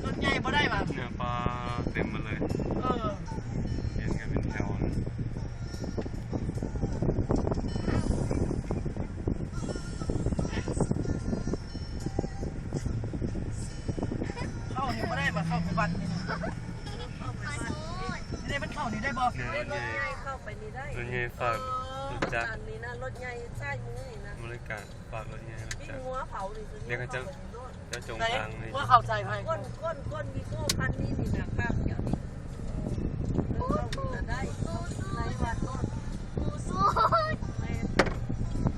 ລົດໃຫຍ່ບໍ່ໄດ້ຫວາ? ເນື້ອປາເຕັມໝົດເລີຍ. ເອີ ວຽນກັນເປັນແຖວ. ເຂົ້ານີ້ບໍ່ໄດ້ບໍ່? ເຂົ້າໄປວັດນີ້ນະ. ນີ້ເດ້ ມັນເຂົ້ານີ້ໄດ້ບໍ່? ເດີນລົດໃຫຍ່ເຂົ້າໄປນີ້ໄດ້. ລົດໃຫຍ່ຝາກລົດຈັກ. ອັນນີ້ນະ ລົດໃຫຍ່ຊ້າຍມືນີ້ນະ ບໍລິການ. ຝາກລົດໃຫຍ່ລົດຈັກ. ເຂົາເຈົ້າ ເຈົ້າຈົງທາງໃຫ້. ບໍ່ເຂົ້າໃຈໃຜ. ກົ້ນ ກົ້ນ ກ້ນວີໂກ້ຄັນນີ້ນີ້ນະ ຂ້າງດຽວນີ້. ເອີ ເຂົ້າໄປໄດ້ ໃນວັດໂລດ. ແມ່ນ.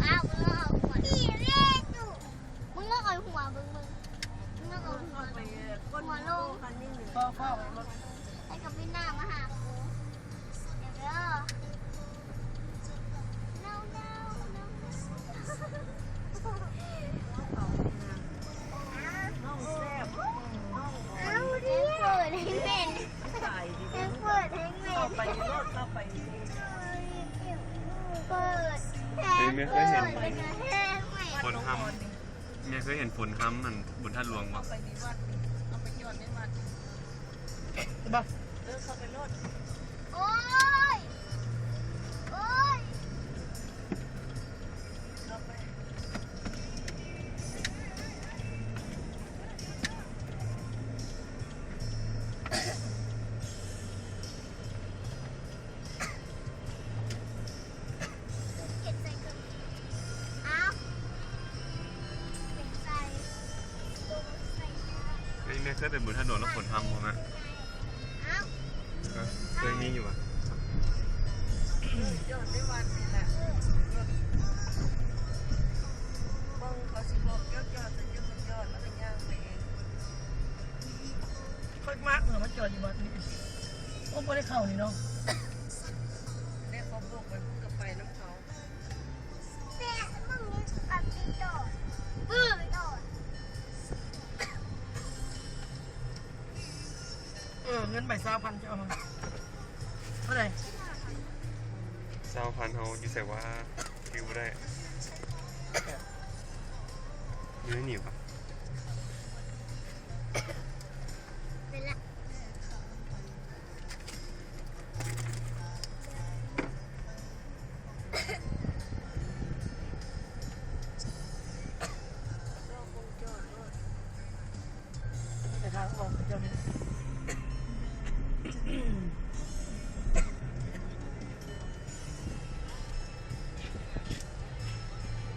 ອ້າວ ມຶງລອງເອົາຫົວ ອີເລຕູ ມຶງລອງເອົາຫົວເບິ່ງ ມຶງ ມຶງລອງເອົາຫົວ ເຂົ້າໄປ ກ້ນວີໂກ້ຄັນນີ້ນີ້. ພໍ ພໍ ໃຫ້ກັບວິນນາມາຫາກູ. ເຄີຍເຫັນ ຝົນຮຳ ແມ່ເຄີຍເຫັນຝົນຮຳ ອັນ ບຸນທາດຫຼວງບໍ່? ເຫັນບໍ່? ເອີ ເຂົ້າໄປໂລດ. ໂອ້ຍ ໂອ້ຍ ເຂົ້າໄປ. ເອີຍ ແມ່ເຄີຍໄປບຸນທາດຫຼວງແລ້ວຝົນຮຳບໍ່? ເຄີຍມີຢູ່ຫວາ? ຈອດໄດ້ວັດນີ້ແຫຼະ ເບິ່ງເຂົາຊິບອກຈອດ ຈອດ ແຕ່ເຈົ້າບໍ່ຈອດ ແລ້ວກໍຍ່າງໄປເອງ. ຂ້ອຍມັກເນາະ ມາຈອດຢູ່ວັດນີ້. ໂອ້ ບໍ່ໄດ້ເຂົ້ານີ້ເນາະ. ແລ້ວເຂົາບອກໄປ ເພິ່ນກໍໄປນຳເຂົາ. ແມ່ ມຶງນີ້ກໍຊິຈອດ ບຶ້ມໂດດ. ເອີ ເງິນໃບຊາວພັນຈະເອົາມາເທົ່າໃດ? ຊາວພັນເຮົາຢູ່ໃສຫວາ? ຈື່ບໍ່ໄດ້. ຢູ່ໃນນີ້ຫວາ? ເປັນລະ. ໄປທາງອອກເຈົ້ານີ້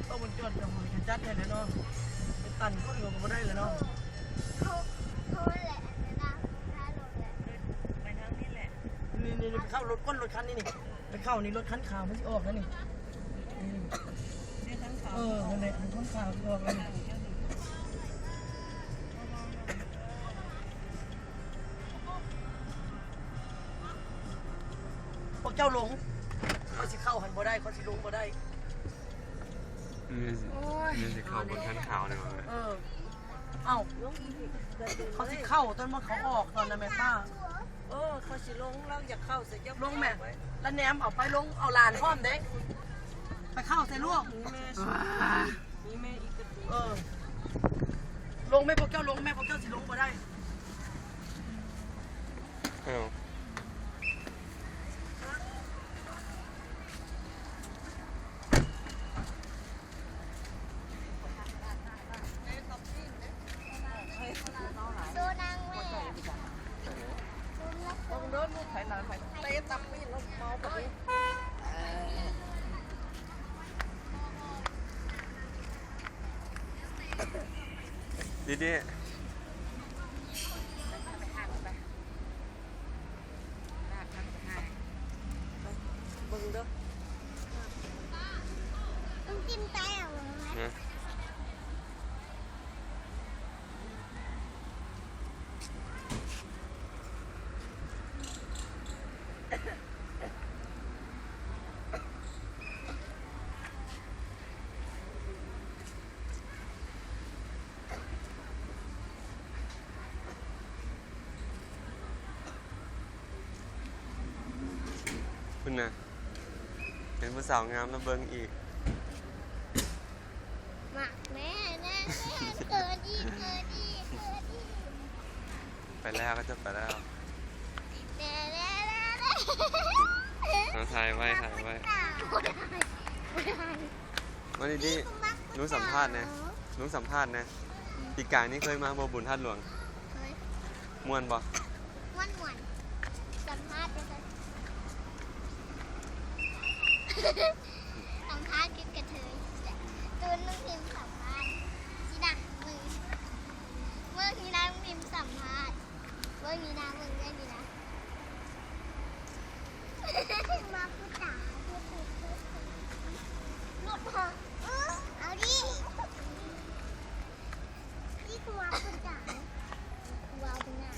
ຕ້ອງມັນຈອດກັບມັນຈັດແທ້ແຫຼະເນາະ ໄປຕັນຄົນກໍບໍ່ໄດ້ແຫຼະເນາະ. ເຂົາ ເຂົາແຫຼະ ອັນນັ້ນນະ ຖ້າລົງແຫຼະ ໄປທາງນີ້ແຫຼະ. ນີ້ໆ ໄປເຂົ້າລົດ ກົ້ນລົດຄັນນີ້ນີ້ ໄປເຂົ້ານີ້ ລົດຄັນຂາວມັນຊິອອກແລ້ວນີ້. ນີ້ ນີ້ຄັນຂາວ ເອີ ນັ້ນແຫຼະ ຄັນຂາວຊິອອກແລ້ວນີ້. ພວກເຈົ້າລົງ ຂ້ອຍຊິເຂົ້າຫັ້ນບໍ່ໄດ້ ຂ້ອຍຊິລົງບໍ່ໄດ້. ໂອ້ຍ ນີ້ຊິເຂົ້າບົນຄັນຂາວນີ້ຫວາ? ເອີ ເອົ້າ ເຂົາຊິເຂົ້າຕອນວ່າເຂົາອອກຕອນນັ້ນແມ່ປ້າ. ເອີ ເຂົາຊິລົງ ລາວຢາກເຂົ້າໃສ່ເຈົ້າ ລົງແມ່ ລະແນມເອົາໄປ ລົງ ເອົາຫຼານພ້ອມເດ້ ໄປເຂົ້າໃສ່ລູກ. ນີ້ແມ່ ນີ້ແມ່ອີກກະຕິ ເອີ ລົງແມ່ ພວກເຈົ້າລົງແມ່ ພວກເຈົ້າຊິລົງບໍ່ໄດ້. ເອົ້າ ໂຊນາງແມ່ ເບິ່ງເດີ ລູກໃຜຫຼານໃຜ ເຕະຕັບປີນແລ້ວເມົາປານນີ້. ດີໆ ເບິ່ງເດີ ຕ້ອງກິນແຕ້ວ. ພຸ້ນນະ ເຫັນຜູ້ສາວງາມແລ້ວເບິ່ງອີກ. ແລ້ວ ເຂົາເຈົ້າໄປແລ້ວ. ເອົາ ຖ່າຍໄວ້ ຖ່າຍໄວ້. ມາດີໆ ໜູສຳພາດແດ່ ໜູສຳພາດແດ່. ປີກາຍນີ້ເຄີຍມາບໍ່ ບຸນທາດຫຼວງ? ເຄີຍ. ມ່ວນບໍ່? ມ່ວນໆ. ສຳພາດເດີ ສຳພາດຄືກະເທີຍ. ຕູນ ນ້ອງພິມສຳພາດ. ຊິນະ ເບິ່ງ ເບິ່ງທີ່ນາງພິມສຳພາດ. ເບິ່ງນີ້ນະ ເບິ່ງເລື່ອງນີ້ນະ. ມາຜູ້ຕາຍ ຫຼຸດຫະ. ເອີ ເອົາດິ. ນີ້ຄືມາຜູ້ຕາຍ ເວົ້າເປັນຫຍັງ?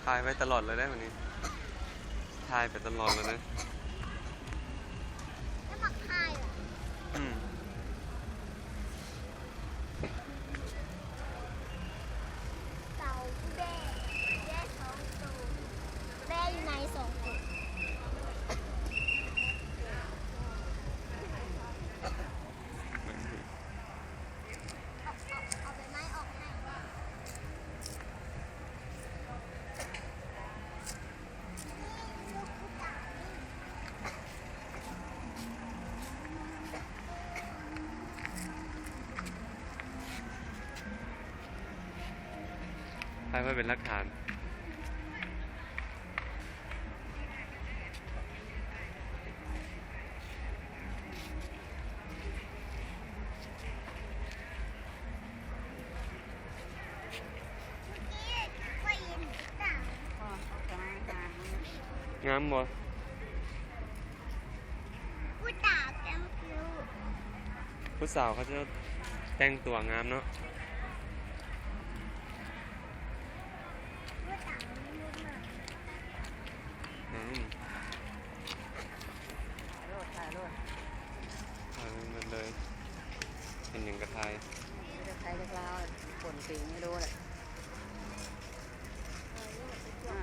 ຖ່າຍໄວ້ຕະຫຼອດເລີຍເດ້ມື້ນີ້ ຖ່າຍໄປຕະຫຼອດເລີຍເດ້. ແລ້ວມັກຖ່າຍຫວາ? ອືມ. ເຕົາແບ້ ແບ້ສອງໂຕ ແບ້ຢູ່ໃນສອງໂຕ. ເອົາ ເອົາ ເອົາໃບໄມ້ອອກໃຫ້. ຖ່າຍໄວ້ເປັນຫຼັກຖານ. ງາມບໍ່? ຜູ້ສາວແຕ່ງ ຜູ້ສາວເຂົາເຈົ້າແຕ່ງຕົວງາມເນາະ. ອືມ ຖ່າຍໂລດ ຖ່າຍໂລດ ຖ່າຍໄປໝົດເລີຍ ເຫັນຫຍັງກະຖ່າຍ ຈະໄທຈະລາວ ຝົນຕີງໃຫ້ໂລດແຫຼະ. ອ່າ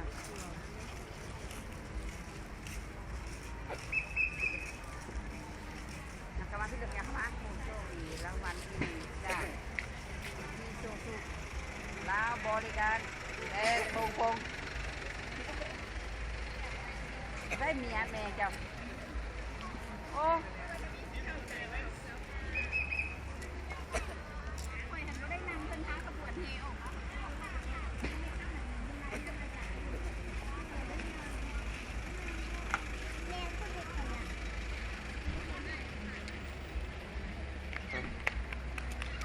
ນຳກັບມາທີ່ເດີມ ນຳກັບມາ ຜູ້ໂຊກດີລາງວັນທີ່ໜຶ່ງຈາກ ທີ່ສຸກ ລາວບໍລິການ ແຕ່ໂປ່ງໆ ໄດ້ເມຍແມ່ເຈົ້າ ໂອ້.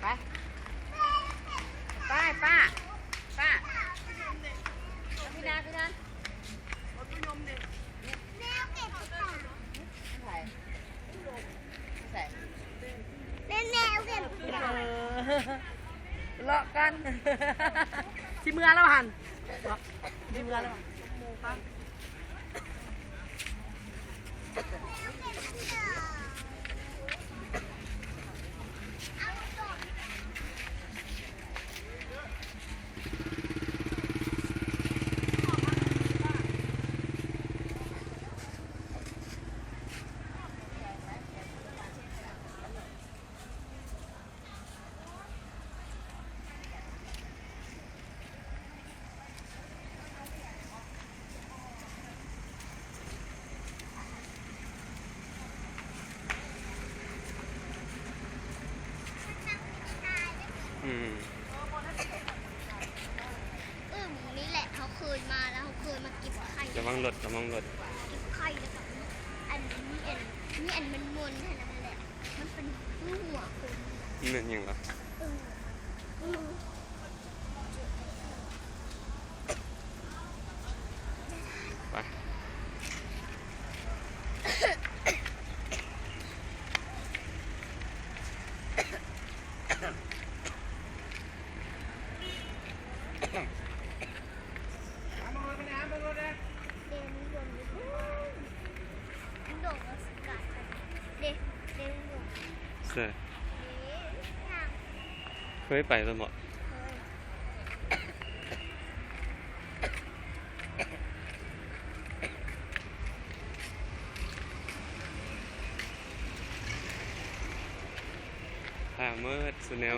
ໄປ ໄປ ປ້າ ປ້າ ພີ່ນາ ພີ່ນາ ແມ່ເກັບ ໃສ່ ໃສ່ ແມ່ ແມ່ເກັບ ເອີ ເລາະກັນ ຊິເມືອແລ້ວຫັ້ນ ຊິເມືອແລ້ວ. ອືມ ອືມ ນີ້ແຫຼະ ເຮົາເຄີຍມາແລ້ວ ເຮົາເຄີຍມາເກັບໄຂ່ ລະວັງລົດ ລະວັງລົດ ເກັບໄຂ່ ແລ້ວກະ ອັນ ມີອັນ ມີອັນມັນມົນຫັ້ນນະ ຫັ້ນແຫຼະ ມັນເປັນຄືຫົວຄົນ. ແມ່ນຫຍັງລະ? ເອີ ໄປ ເອີ ເຄີຍໄປຊັ້ນບໍ? ເຄີຍ. ເ ເມີດສຸແນວ.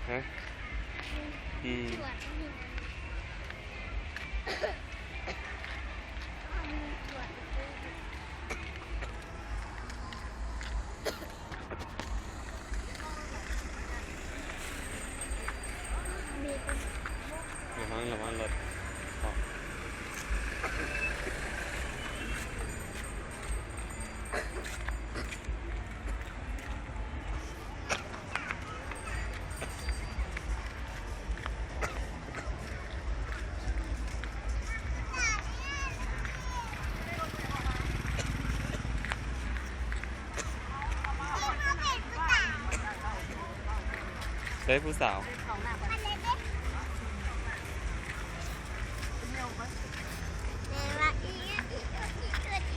ຮະ? ອືມ. ລະວັງ ລະວັງລົດ. ໃສຜູ້ສາວ?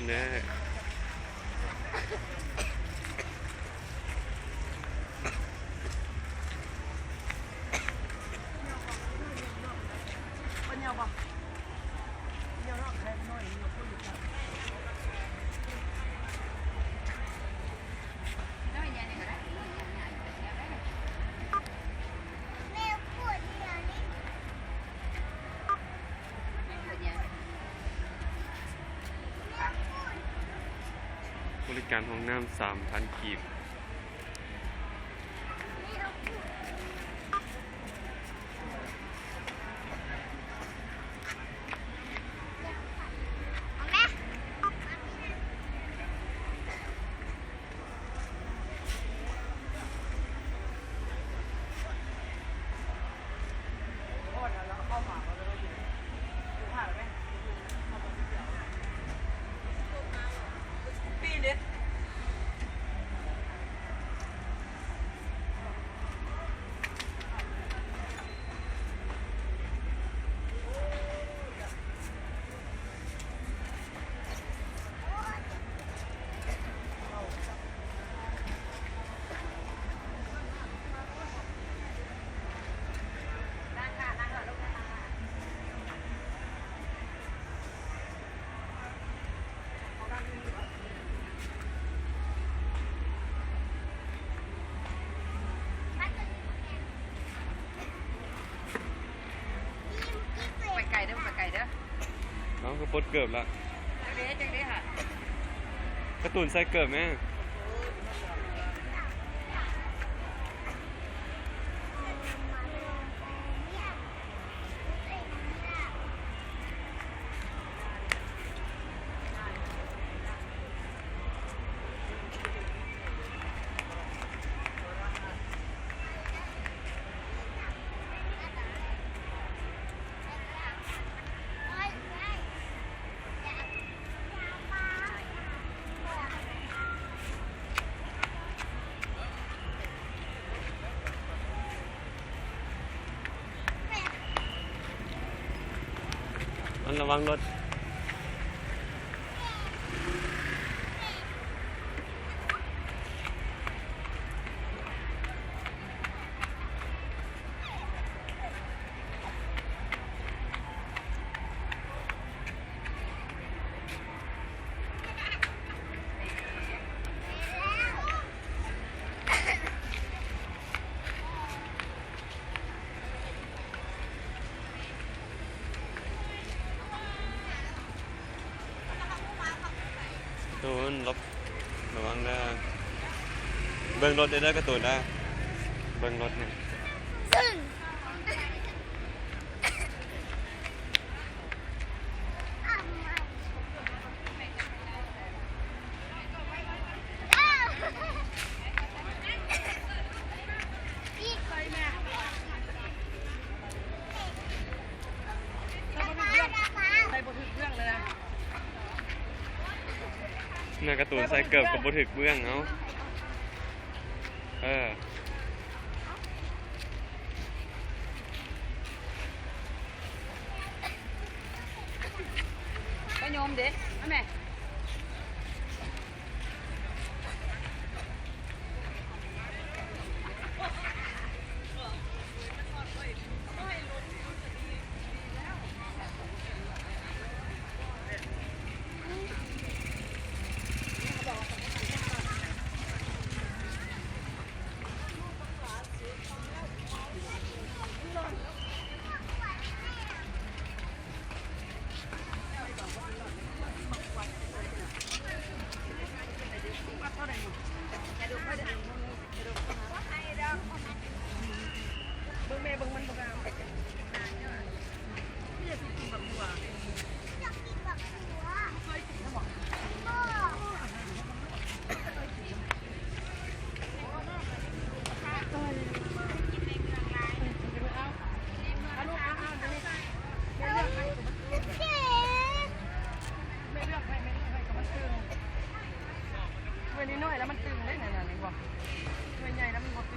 ແນ່. ບໍລິການຫ້ອງນ້ຳສາມພັນກີບ. ໄປໄກເດີ ໄປໄກເດີ. ນ້ອງກໍປົດເກີບລະ. ຈັກເດ້ ຈັກເດ້ຫະ? ກາຕູນໃສ່ເກີບແມ້. ມັນລະວັງລົດ. ໂດນ ຫຼົບ ລະວັງເດີ. ເບິ່ງລົດເດີ ກາຕູນເດີ ເບິ່ງລົດນີ້. ໜ້າກາຕູນໃສ່ເກີບກໍບໍ່ຖືກເບື້ອງ ເອົ້າ ເອີ. ກະໂຍມເດ້ ມາແມ່.